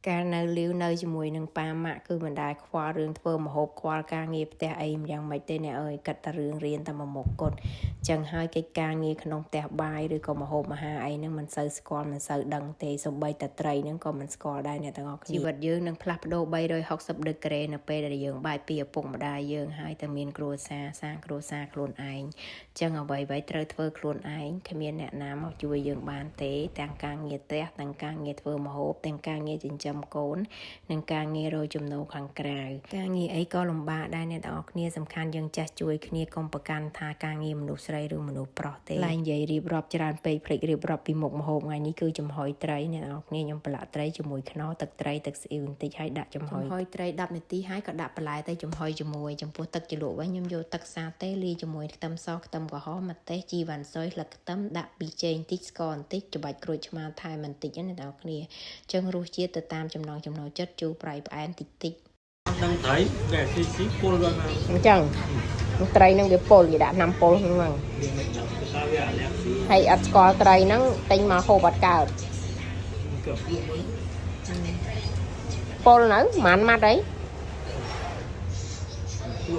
កាលនៅលាវនៅជាមួយនឹងប៉ាម៉ាក់គឺមិនដែលខ្វល់រឿងធ្វើម្ហូបខ្វល់ការងារផ្ទះអីយ៉ាងម៉េចទេអ្នកអើយគិតតែរឿងរៀនតែមួយមុខគត់ចឹងហើយកិច្ចការងារក្នុងផ្ទះបាយឬក៏ម្ហូបអាហារអីហ្នឹងមិនសូវស្គាល់មិនសូវដឹងទេសូម្បីតែត្រីហ្នឹងក៏មិនស្គាល់ដែរអ្នកទាំងអស់គ្នាជីវិតយើងនឹងផ្លាស់ប្ដូរ360ដឺក្រេនៅពេលដែលយើងបែកពីឪពុកម្ដាយយើងហើយតែមានគ្រួសារសាងគ្រួសារខ្លួនឯងចឹងអ្វីៗត្រូវធ្វើខ្លួនឯងគ្មានអ្នកណាមកជួយយើងបានទេទាំងការងារផ្ទះទាំងការងារធ្វើម្ហូបទាំងការងារចិញ្ចឹមកូន និងការងាររកចំណូលខាងក្រៅការងារអីក៏លំបាកដែរអ្នកទាំងអស់គ្នាសំខាន់យើងចេះជួយគ្នាកុំប្រកាន់ថាការងារមនុស្សស្រីឬមនុស្សប្រុសទេឡើងនិយាយរៀបរាប់ច្រើនពេកភ្លេចរៀបរាប់ពីមុខម្ហូបថ្ងៃនេះគឺចំហុយត្រីអ្នកទាំងអស់គ្នាខ្ញុំប្រឡាក់ត្រីជាមួយខ្នុរទឹកត្រីទឹកស្អ៊ីវបន្តិចហើយដាក់ចំហុយត្រី10នាទីហើយក៏ដាក់បន្លែទៅចំហុយជាមួយចំពោះទឹកជ្រលក់វិញខ្ញុំយកទឹកសាតេលាយជាមួយខ្ទឹមសខ្ទឹមក្រហមម្ទេសជីវ៉ាន់ស៊ុយស្លឹកខ្ទឹមដាក់ប៊ីចេងតិចស្ករបន្តិចច្បាច់ក្រូចឆ្មាថែមបន្តិចណាអ្នកទាំងអស់គ្នាចឹងរសជាតិទៅតាមចំណង់ចំណូលចិត្តជូរប្រៃផ្អែមតិចតិច ដឹងត្រីតែស៊ីស៊ីពុលដល់ណា អញ្ចឹងត្រីនឹងវាពុលគេដាក់ឆ្នាំពុលហ្នឹង វាមិនដឹងថាវាអាឡែស៊ី ហើយអត់ស្គាល់ត្រីហ្នឹងទិញមកហូបអត់កើត ក៏លក់មក ពុលនៅប្រហែលម៉ាត់អី ល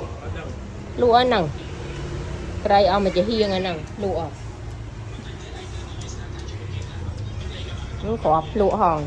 ក់អត់ដឹង លក់អីហ្នឹងត្រីអស់មកជាហៀងហ្នឹងលក់អត់ហ្នឹងគ្រាប់លក់ហង